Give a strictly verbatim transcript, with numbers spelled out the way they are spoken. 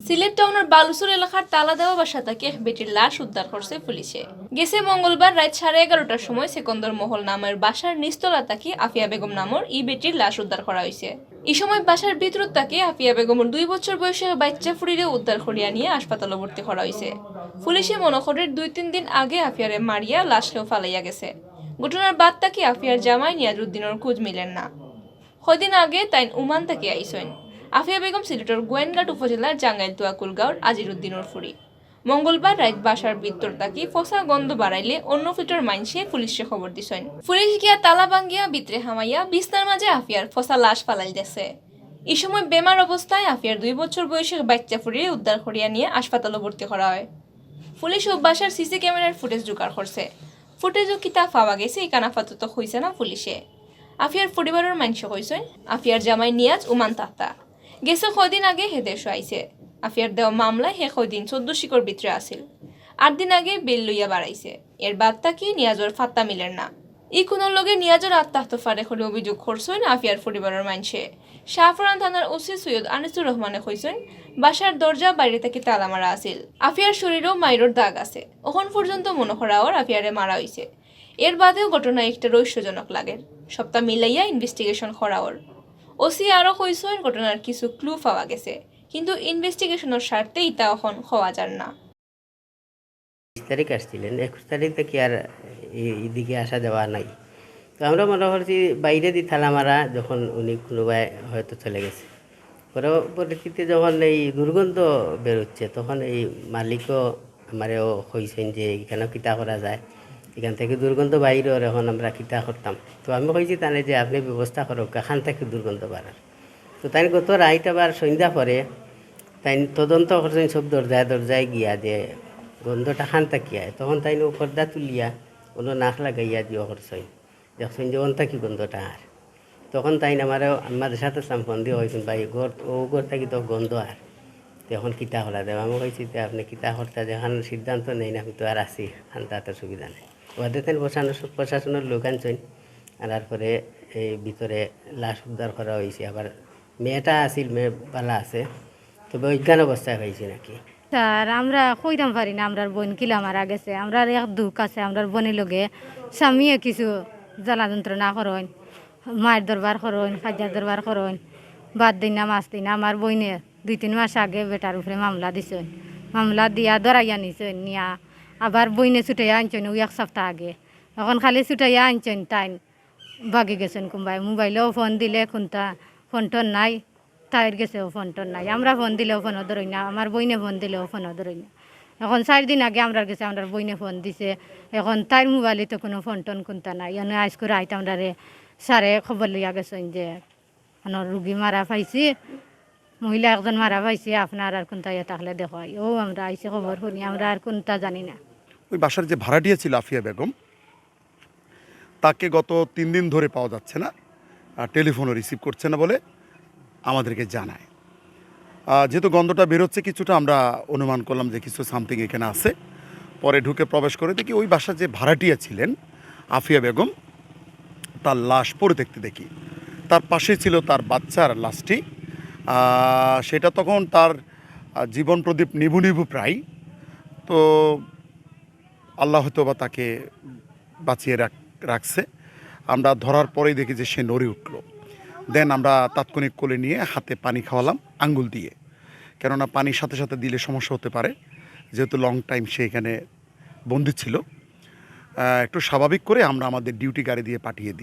সিলেট টাউনর বালুচর এলাকার তালা দেওয়া বাসা থাকি এক বেটির লাশ উদ্ধার করছে পুলিশে। গেছে মঙ্গলবার রাইত সাড়ে এগারোটার সময় সেকন্দর মহল নামের বাসার নিচতলা থাকি আফিয়া বেগম নামর ই বেটির লাশ উদ্ধার করা অইছে। ই সময় বাসার ভিতর থাকি আফিয়া বেগমর দুই বছর বয়সী এক বাইচ্চা ফুরিরে উদ্ধার করিয়া নিয়া হাসপাতালো ভর্তি করা অইছে। পুলিশে মনো করের দুই তিন দিন আগে আফিয়ারে মারিয়া লাশ কেউ ফালাইয়া গেছে। ঘটনার বাদ থাকি আফিয়ার জামাই নিয়াজউদ্দিনর খোঁজ মিলের না। কয়দিন আগে তাইন ওমান থাকি আইছইন। আফিয়া বেগম সিলেটর গোয়েনঘাট উপজেলার জাঙ্গাইল তুয়াকুল গাঁওর আজিরউদ্দিনর ফুরি। মঙ্গলবার রাইত বাসার ভিতর থাকি ফসা গন্ধ বাড়াইলে অন্য ফ্ল্যাটর মাইনষে পুলিশে খবর দিছইন। পুলিশ গিয়া তালা ভাঙ্গিয়া ভিতরে হামাইয়া বিছনার মাঝে আফিয়ার ফসা লাশ ফালাইল দেছে। ই সময় বেমার অবস্থায় আফিয়ার দুই বছর বয়সী বাইচ্চা ফুরিরে উদ্ধার করিয়া নিয়া হাসপাতালো ভর্তি করা অয়। পুলিশ অউ বাসার সিসি ক্যামেরার ফুটেজ জোগাড় করছে। ফুটেজো কিতা পাওয়া গেছে ইখান আপাতত কইছে না পুলিশে। আফিয়ার পরিবারর মাইনষে কইছইন আফিয়ার জামাই নিয়াজ ওমান থাকতা। গেছে কয়দিন আগে হে দেশো আইছে। আফিয়ার দেওয়া মামলায় হে কয়দিন চৌদ্দ শিকর ভিতরে আছিল। আট দিন আগে বেইল লইয়া বারাইছে। এর বাদ থাকি নিয়াজর পাত্তা মিলের না। ই খুনর লগে নিয়াজর আত থাকতো পারে করি অভিযোগ করছইন আফিয়ার পরিবারর মাইনষে। শাহপরান থানার ওসি সৈয়দ আনিসুর রহমানে কইছইন, বাসার দরজা বাইরে থাকি তালা মারা আছিল। আফিয়ার শরীরো মাইরর দাগ আছে। অখন পর্যন্ত মনো করা অর আফিয়ারে মারা অইছে। এর বাদেও ঘটনা একটা রহস্যজনক লাগের। সবটা মিলাইয়া ইনভেস্টিগেশন করা অর। ওসি আরও কইছইন ঘটনার কিছু ক্লু পাওয়া গেছে, কিন্তু ইনভেস্টিগেশনর স্বার্থে ইতা অখন কওয়া যার না। বিশ তারিখ আসছিলেন, একুশ তারিখ থাকি আর এ-, এদিকে আসা যাওয়া নাই। তো আমরা মনে করছি বাইরেদি তালা মারা, যখন উনি কোনোবায় হয়তো চলে গেছে। পরবর্তীতে যখন এই দুর্গন্ধ বেরোচ্ছে, তখন এই মালিকও আমারেও কইছেন যে এখানে কিতা করা যায়, এখান থেকে দুর্গন্ধ বাইর অর, এখন আমরা কিতা করতাম। তো আমি কইছি তানে যে আপনি ব্যবস্থা করো, কাখান থেকে দুর্গন্ধ বাড়ার। তো তাই গত রাইত আবার সন্ধ্যা পরে তাই তদন্ত করছেন সব দরজায় দরজায় গিয়া যে গন্ধটা খান থাকিয়া, তখন তাই ও পর্দা তুলিয়া ওনো নাক লাগাইয়া দিও করছেন, দেখছেন যে ওন থাকি গন্ধটা আর। তখন তাই আমার, আমার সাথে সাম ফোন দিয়ে কইছেন, "ভাই, ঘর, ও ঘর থাকি তো গন্ধ আর, তো এখন কিতা করা যাবে?" আমি কইছি, "তে আপনি কিতা করতা, যেখান সিদ্ধান্ত নেই না, আমি তো আর আছি, আনতে তো সুবিধা নেই।" ওদের তাই প্রশাসন, প্রশাসনের লোক আনছেন, আনার পরে এই ভিতরে লাশ উদ্ধার করা হয়েছে। আবার মেয়েটা আছিল, মেয়ে বালা আছে, তবে অজ্ঞান অবস্থায় পাইছি নাকি। স্যার, আমরা কইতাম পারি না আমরার বোন কিলা মারা গেছে। আমরার এক দুঃখ আছে, আমরার বোনের লগে স্বামীয়ে কিছু জ্বালা যন্ত্রণা করইন, মায়ের দরবার করইন, খাজার দরবার করইন, বাদ দিন না মাস দিন না। আমার বইনে দুই তিন মাস আগে বেটার উপরে মামলা দিছইন, মামলা দিয়া ধরাইয়া নিছইন, নিয়া আবার বইনে ছুটাইয়া আনছইন ওই এক সপ্তাহ আগে। এখন খালি ছুটাইয়া আনছইন তাইন বাগি গেছইন কুনবায়। মোবাইলেও ফোন দিলে কুনতা ফোন টোন নাই, তাইর গেছেও ফোন টোন নাই। আমরা ফোন দিলেও ফোনও ধরই না, আমার বইনে ফোন দিলেও ফোনও ধরই না। এখন চাইর দিন আগে আমরার গেছে আমরার বইনে ফোন দিছে, এখন তাইর মোবাইলে তো কুনু ফোন টোন কুনতা নাই। এনে আইজকু রাইত আমরারে স্যারে খবর লইয়া গেছইন যে অনো রুগী মারা পাইছি, মহিলা একজন মারা পাইছি, আপনার আর কুনতা ইয়ে থাকলে দেখো। ও আমরা আইছি খবর হুনি, আমরা আর কুনতা জানি না। ওই বাসার যে ভাড়াটিয়া ছিল আফিয়া বেগম, তাকে গত তিন দিন ধরে পাওয়া যাচ্ছে না, আর টেলিফোনও রিসিভ করছে না বলে আমাদেরকে জানায়। আহ, যেহেতু গন্ধটা বেরোচ্ছে কিছুটা, আমরা অনুমান করলাম যে কিছু সামথিং এখানে আছে। পরে ঢুকে প্রবেশ করে দেখি ওই বাসার যে ভাড়াটিয়া ছিলেন আফিয়া বেগম, তার লাশ পড়ে থাকতে দেখি। তার পাশে ছিল তার বাচ্চার লাশটি। আহ, সেটা তখন তার, আহ, জীবন প্রদীপ নিভু নিভু প্রায়। তো আল্লাহ হয়তো বা তাকে বাঁচিয়ে রাখ-, রাখছে। আমরা ধরার পরেই দেখি যে সে নড়ে উঠল। দেন আমরা তাৎক্ষণিক কোলে নিয়ে হাতে পানি খাওয়ালাম আঙ্গুল দিয়ে, কেননা পানির সাথে সাথে দিলে সমস্যা হতে পারে, যেহেতু লং টাইম সে এখানে বন্দি ছিল। আহ, একটু স্বাভাবিক করে আমরা আমাদের ডিউটি গাড়ি দিয়ে পাঠিয়ে দিই।